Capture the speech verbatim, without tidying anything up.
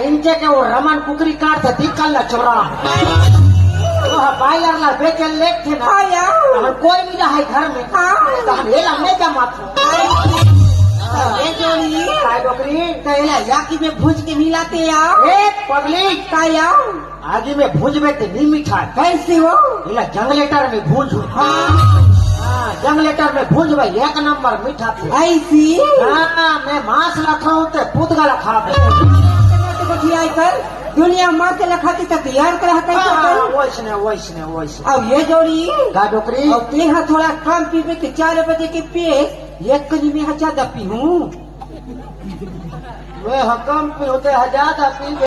इंचे के वो रमन कुकरी काट देती कल ला चोरा। वो बायलर ला बेचे लेग थे ना। हाँ यार। हमर कोई नहीं रहा है घर में। हाँ। तो हम ये लम्बे जमात हो। ये जोड़ी। काय डोकरी? तो ये ला याकी में भूज के मिलाते यार। ए पगली। का यार? आगी में भूजबे ते नहीं मीठा। कैसे हो? इला जंगलेटर में भूज। हाँ। हाँ, जंगलेटर में भूजबे एक नंबर मीठा थे। ऐसी? हाँ, मैं मांस ला खाऊं ते पुतगा ला खा। तो बतियाई कर, दुनिया मार के लखाती तक यार कर हटा हाँ, कर। वैसने, वैसने, वैसने। अब ये जोड़ी। का डोकरी? अब ते हाँ थोड़ा कम पीबे के चार बजे के पिए, एक कली में हाँ ज्यादा पीहूं। मैं हाँ कम पीहूं ते हाँ ज्यादा पीबे।